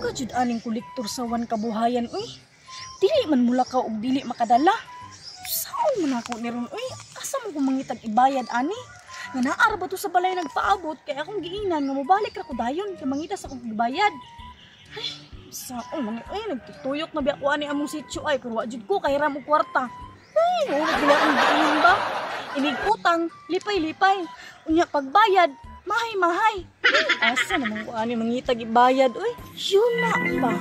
Buga jud aning kolektor sa One Kabuhayan uy. Dili man mula ka og dili makadala. Saon man ako ni ron uy? Asa man ko mangitag ibayad ani? Nga naa ra ba to sa balay nagpaabot kay akong giingnan nga mobalik ra ko dayon kay mangita sa akong ibayad. Ay, saon man uy, nagtutuyok na biya ko ani among sitio ay pero wa jud ko kay ram og kwarta. Ay, mao biya akong giingnan ba? Inig utang, lipay-lipay. Unya pagbayad, mahay-mahay. Asa naman ko ani mangitag ibayad uy? Yun na ba?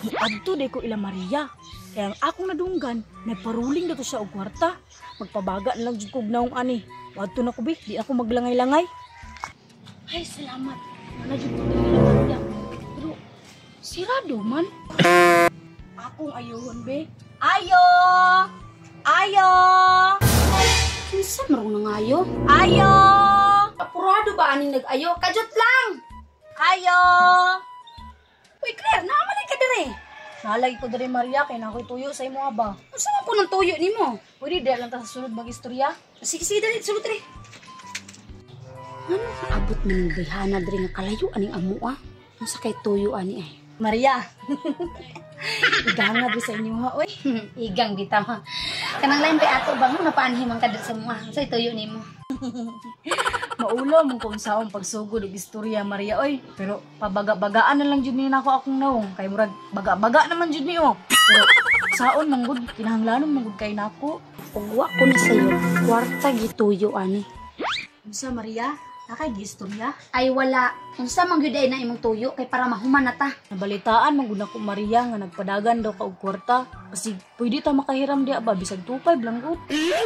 Muadto day ko ila Maria. Kaya ang akong nadunggan, nagparuling na to siya og kwarta. Magpabaga na lang jud ko og naong ani. Wadto na ko bi, di ako maglangay-langay. Ay, salamat. Wala jud ko diri ila Maria. Pero sirado man. Akong ayohon be. Ayo! Ayo! Kinsa man rong nangayo? Ayo! Apurado ba aning nag-ayo? Kajot lang! Ayo! Uy, Claire, naamalay ka dire. Nalagi ko dire Maria kay nakoy tuyo sa imo ba. Unsa man po ng tuyo nimo? Pwede di lang ta sa sulod mag-istorya. Sige, sige, dali, sulod dire. Ano abot man ng bayhana dire nga kalayo aning amoa? Unsa kay tuyo ani ay? Maria. Iganga bi sa inyo ha, oy. Igang bitaw ha. Kanang lain bay ato ba nga napaanhi man ka dire sa mua? Unsa tuyo nimo? Maulaw mo kung saon pagsugod og istorya Maria oy. Pero pabaga-bagaan na lang jud ni nako akong nawong kay murag baga-baga naman jud ni oh. Pero saon man gud kinahanglanon man gud kay nako. Ug wa ko na sayo, kwarta gituyo ani. Unsa Maria? Nakay giistorya? Ay wala. Unsa man gyud ay na imong tuyo kay para mahuman na ta. Nabalitaan man gud nako Maria nga nagpadagan daw ka og kwarta. Kasi pwede ta makahiram diya ba bisag 2.5 lang gud.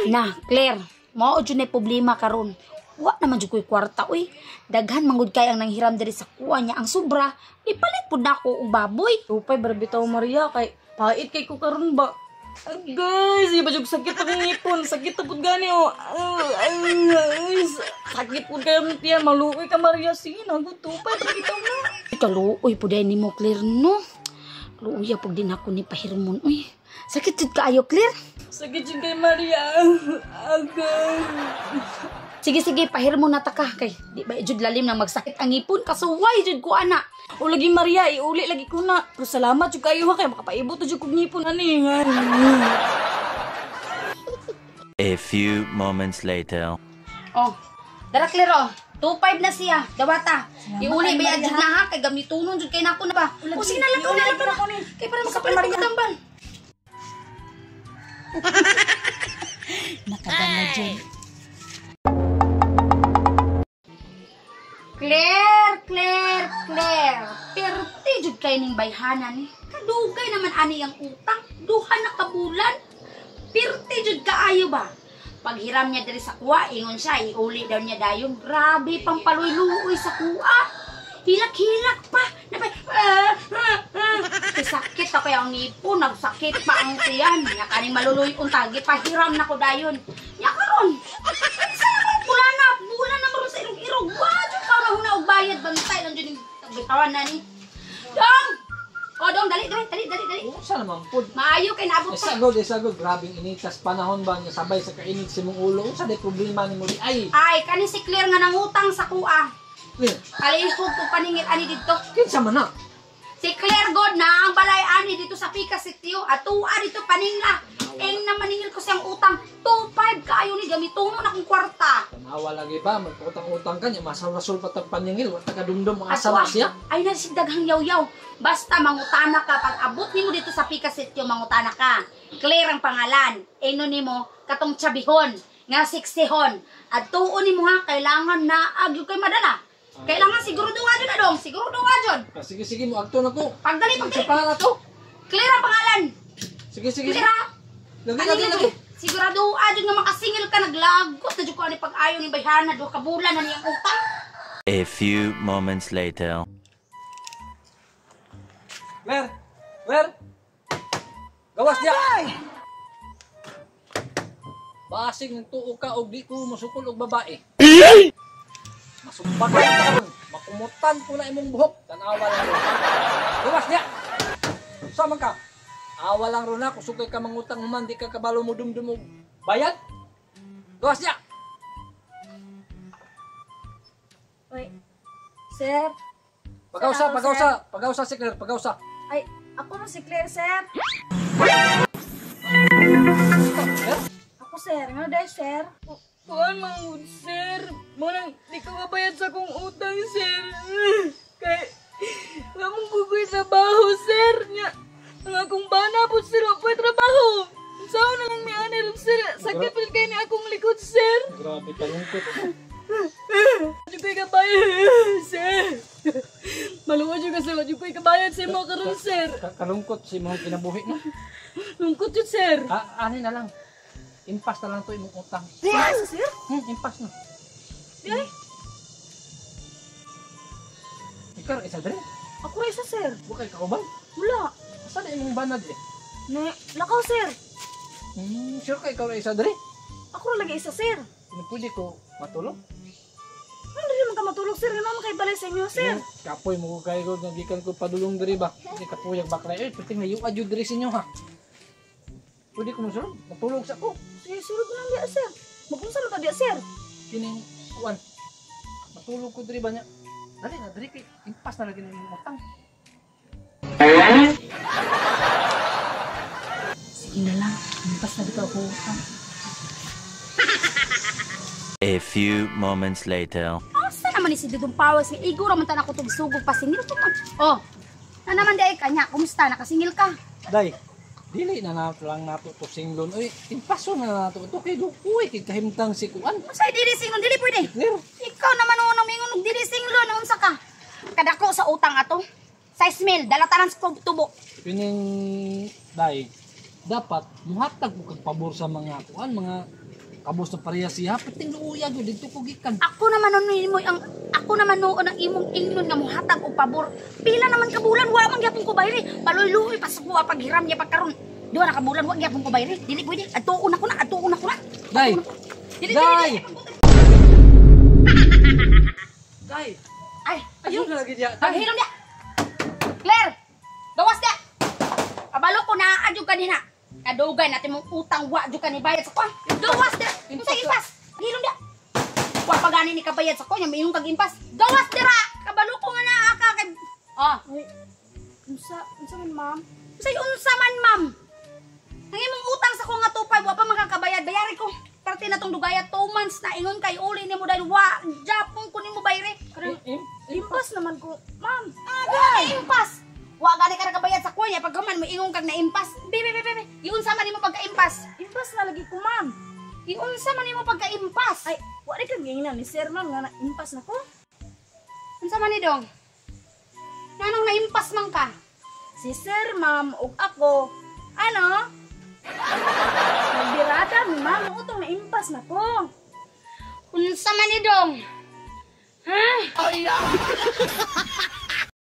Na, Claire, mao jud na problema karon. Wa naman jud ko'y kwarta uy. Daghan man gud kay ang nanghiram diri sa kuha niya ang sobra. Ipalit pud nako og baboy. 2.5 ra bitaw Maria kay pait kay ko karon ba. Guys, iba jud sakit ang ngipon, sakit pud gani oh. Ay, sakit pud kayo ang tiyan, maluoy ka Maria, sige na gud 2.5 ra bitaw na. Kaluoy pud ay nimo Claire no. Luoya pud din ako ni pahirmon uy. Sakit jud kaayo Claire. Sakit jud kay Maria. Agay. Sige sige, pahirmon na ta ka kay di ba jud lalim nang magsakit ang ngipon, kasuway jud ko ana. O lagi Maria, iuli lagi ko na. Pero salamat jud kayo ha kay makapaibot jud kog ngipon ani. A few moments later. Oh, dara Claire oh. 2.5 na siya. Dawata. Iuli ba jud na ha kay gamitunon jud kay nako na ba. O sige na lang Iuli na lagi lang nako ni. Kay para makapalit og tambal. Nakadala jud. Claire, Claire, Claire. Perti jud kay ning bayhana ni. Kadugay naman ani ang utang, duha na ka bulan. Perti jud kaayo ba? Paghiram niya diri sa kuha, ingon siya, iuli daw niya dayon. Grabe pang paluy-luoy sa kuha. Hilak-hilak pa. Napay, sakit ako ang ngipon, nagsakit pa ang tiyan. Nya kaning maluluy untagi, pahiram na ko dayon. Nya karon. Sa bulan na, bulan na maron sa irog-irog. Wa jud ka na og bayad, bantay lang jud ning bitawan na ni. Dong! O dong, dali dali dali dali dali. Unsa naman pud? Maayo kay naabot pa. Isagod, isagod, grabing initas panahon ba nga sabay sa kainit sa imong ulo. Unsa day problema nimo di ay? Ay, kani si Claire nga nangutang sa kuha. Claire, Kalihog ko paningil ani didto. Kinsa man na? Si Claire God na ang balay ani dito sa Pica Sitio at tuwa dito paningla. Eng na maningil ko siyang utang 2.5 kaayo ni gamitunon akong kwarta. Tanawa lagi ba magpautang-utang ka niya masal-rasul pa tag paningil wa ta kadumdum ang asa na siya. Ay na si daghang yaw-yaw. Basta mangutana ka pag abot nimo dito sa Pica Sitio mangutana ka. Claire ang pangalan. Eno nimo katong tsabihon nga siksihon. At tuon nimo ha kailangan na agyo kay madala. Kailangan siguro nga jud adong, siguro nga jud. Ah, sige sige mo agto na ko. Pagdali pagdali. Sa pangalan to. Claire ang pangalan. Sige sige. Claire. Lagi lagi lagi. Sigurado jud nga makasingil ka naglagot na jud ko ani pag-ayo ni bayhana duha ka bulan na niyang utang. A few moments later. Claire, Claire. Gawas diya. Basig ng tuo ka og di ko mosukol og babae. Masumbakan ka karon, makumutan ko na imong buhok. Tanawa lang ron. Gawas diya. Sama ka. Awa lang ron na, kusugay ka mangutang human, di ka kabalo mo dumdum og bayad. Gawas diya. Oy, sir. Pagausa, pagausa, pagausa si Claire, pagausa. Ay, ako no si Claire, sir. Claire? Ako, sir. Nga dahil, sir. Kuan mga sir. Muna, di ko kabayad sa akong utang, sir. Kay, wala mong gugoy trabaho, sir. Nya, ang akong bana po, sir. Wa po'y trabaho. Saan na lang may anil, sir. Sakit po kayo ni akong likod, sir. Grabe, kalungkot. Di ko'y kabayad, sir. Maluwa siya kasi wala ko'y kabayad sa imo karon, sir. Kalungkot si mong kinabuhi no. Lungkot yun, sir. Ah, ani na lang. Impas na lang to imong utang. What? Sir? Impas na. Di ay, Ikaw isa dre. ako ra isa, sir. Bukay ka uban. Wala. Asa na imong banad eh? Ne, lakaw, sir. Sure ka ikaw ra isa dre? Ako ra lagi isa, sir. Ano pwede ko matulog? Ano dili man ka matulog, sir? Ano man kay balay sa inyo, sir? Kapoy mo ko kayo nga gikan ko padulong diri ba. Di kapuyag bakla. Eh, pwede nga yuad jud diri sa inyo ha. Pwede ko mosulod, matulog sa ko. Sige, sulod na lang diya, sir. Magunsa man ta diya, sir. Kining kuan. Matulog ko diri ba niya? Dali na diri kay impas na lagi na imong utang. Sige na lang. Impas na dito ako utang. A few moments later. Asa naman ni si Dudong Pawas nga iguro man tan ako tugsugog pasingil ko man. Oh. Na naman di ay kanya, kumusta nakasingil ka? Day, dili na nato lang nato to singlon. Uy, impaso na nato to kay dukoy kay kahimtang si kuan. Unsay dili singlon dili pwede. Clear. Ikaw naman unang mingon og dili singlon unsa ka? Kadako sa utang ato. Size mil, dala tanan sa tubo. Pining day, dapat muhatag ko kag pabor sa mga kuan, mga kabos na pareha siya. Pating luuya gyud didto ko gikan. Ako naman noon mo ang ako naman noon ang imong ingnon nga muhatag og pabor. Pila naman ka bulan wa man gyapon ko bayri. Paluy-luoy pasuko paghiram niya pagkaron. Duha na ka bulan wa gyapon ko bayri. Dili pwede. Adtuon ako na, adtuon ako na. Day. Dili, Day. dili, dili. Day. Ay, Ayun na lagi diya. Day. Paghilom niya. Claire, gawas niya. Kabalo ko naa jud kanina. Kadugay natin mong utang wa jud kani bayad sa ko. Gawas dira. Unsa impas? Hilom niya. Wa pa gani ni kabayad sa ko nya maingon kag impas. Gawas dira. Kabalo ko nga naa ka kay Oh, Ay, unsa, unsa man, ma'am? unsay unsa man, ma'am? Ang imong utang sa ko nga 25 wa pa makakabayad. Bayari ko. Parte na tong dugaya 2 months na ingon kay uli nimo dahil wa japon ko nimo bayre. Karang, impas naman ko, ma'am. Agay! Impas! Wa gani ka nakabayad sa kuya pag human mo ingon kag naimpas. Be be be be. Iunsa man nimo pagkaimpas. Impas na lagi ko, ma'am. Iunsa man nimo pagkaimpas. Ay, wa di kag giingnan ni sir, ma'am, nga na impas na ko. Unsa man ni dong? Nganong naimpas man ka? Si sir, ma'am, ug ako, ano? Nagbirada mi, ma'am, utong na impas na ko. Unsa man ni dong? Ha?